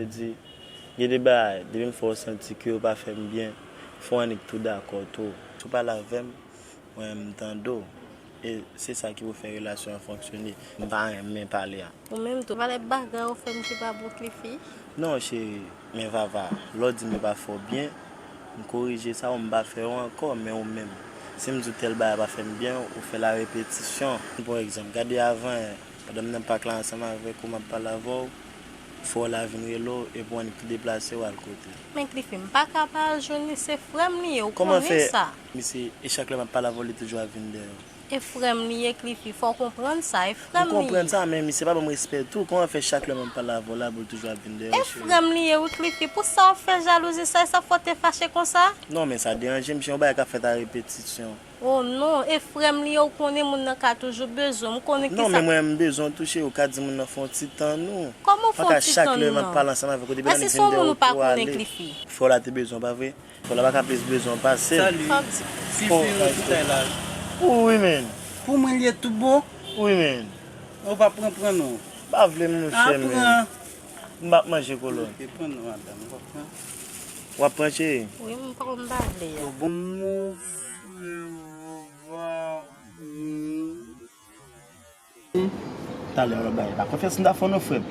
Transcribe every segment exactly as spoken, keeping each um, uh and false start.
Di, gen de bagay, depi m fè w santi ke w pa fè m byen, fò w annik tou dakò tou. Si w pale avè m, mwen menm m tande w. E se sa ki pou fè relasyon an fonksyone. M pa renmen pale a. Ou menm tou, valè bagay ou fè m ki pa bon, Cliffy? Non, cheri, men Vava, lè w di m yo pa fè w byen, m korije sa, ou m pa fè yo ankò, men ou menm. Si m di w tèl bagay pa fè m byen, ou fè la repetisyon. Bon egzanp, gade avan yè, pandan m nan pak la ansanm avèk ou, m ap pale avè w, frè w la vin rele w, epi w annik tou deplase w al kote l. Men Cliffy, m pa ka pa al jwenn li, se frè m li ye, ou konnen sa. Kòman fè? Misye, e chak lè m ap pale avè w, li toujou ap vin dèyè w. E frè m li ye, Cliffy, fò w konprann sa, e frè m li ye. M konprann sa, men misye pa ban m respè tou. Kòman fè chak lè m ap pale avè w la, pou l toujou ap vin dèyè w, cheri? E frè m li ye, wi, Cliffy. Pou sa w fè jalouzi sa, e sa fò w te fache konsa? Non, men sa deranje m, cheri, yon bagay k ap fèt a repetisyon. O non, e frè m li ye, ou konnen moun nan ka toujou bezwen. M konnen ki sa. Non, men mwen, m bezwen w tou, cheri, ou ka di moun nan fè yon ti tan nou. Kòman fè yon ti tan nou nan? Pa ka chak lè m ap pale ansanm avèk ou, depi l annik vin dèyè w pou ale. Èske se yon moun ou pa konnen, Cliffy? Frè w la te bezwen w, pa vre? Frè w la pa ka plis bezwen w pase l. Salut. Fòk di. Cliffy, nou tout ay la. Wi, men. Pou mwen, li ye tout bon? Wi, men. Ou pa pran, pran non. M pa vle, monchè, men. A, pran. M p ap manje kolòn. Ok, pran non, madanm, ou pa pran. W ap pran, cheri? Wi, m pa, m pa vle a. Yo, bon, move, move. Talè yon lòt bagay. Pa konfyans m ta fè w non, frè m.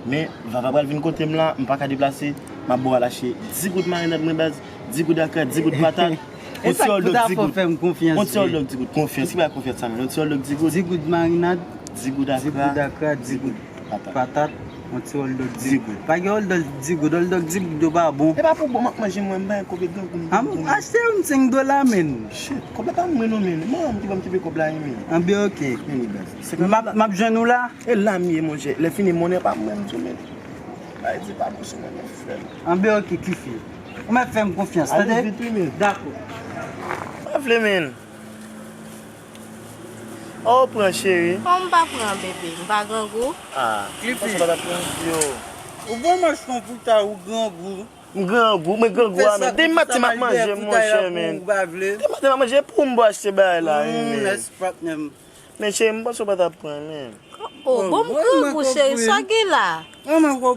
Men, Vava pral vin kote m la, m pa ka deplase. M ap ba w al achte dis goud marinad mwen, baz, dis goud akra, dis goud patat. E sa k pou ta fè w fè m konfyans vre? On ti hot dog dis goud. Konfyans, ki bagay konfyans sa menm? On ti hot dog dis goud. Dis goud marinad, dis goud akra, dis goud patat. Patat, on ti hot dog dis goud. Pa gen hot dog dis goud, hot dog dis goud yo pa bon. E pa pou bon, m ap manje mwen, m pa gen kob, e grangou m. A, m achte yon senk dola, men. Shit, kòb la pa mwen non, men. Manman m ki ban m kenbe kòb la, wi, men. Anben, ok. Men li baz. M ap, m ap jwenn ou la? E la m ye, monchè. Lè fini, monnen pa mwen, m di w, men. Bagay di pa bon sou mwen, men, frè m. Anben, ok, Cliffy. Ou mèt fè m konfyans, tande? Ale vit, wi, men. Dakò. Pa vle, men. O, pran, cheri. O, m pa pran, bebe. M pa grangou. A, Cliffy. Ou pa ta pran, yo. Ou bon manch konpouta, ou grangou. M grangou, mwen grangou a, men. Depi maten m ap manje, monchè, men. Depi maten m ap manje, e pou m pou achte bagay la, wi, men. Men, cheri, m panse w pa ta pran, men. O, bon, m grangou, cheri. Sa gen la?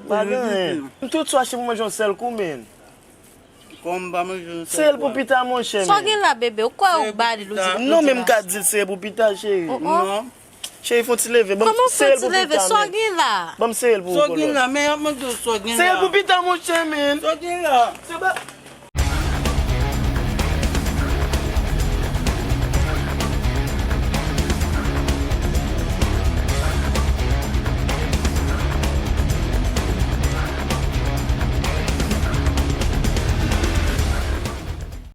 Pa gen anyen. M tout sou achte pou manje yon sèl kou, men. Kòm m pa manje yon sèl kou. Se l pou pita, monchè, men. Sa gen la, bebe? Ou kwè ou ba li, ou di pou pita? Non, men m ka di l se pou pita, cheri. Non. Cheri, fè yon ti leve. Ban m sere l pou pita, men. Kòman fè yon ti leve? Sa w gen la? Ban m sere l pou ou, kolòn. Sa w gen la? Men y ap mande w sa w gen la. Sere l pou pita, monchè, men. Sa w gen la? Se pa,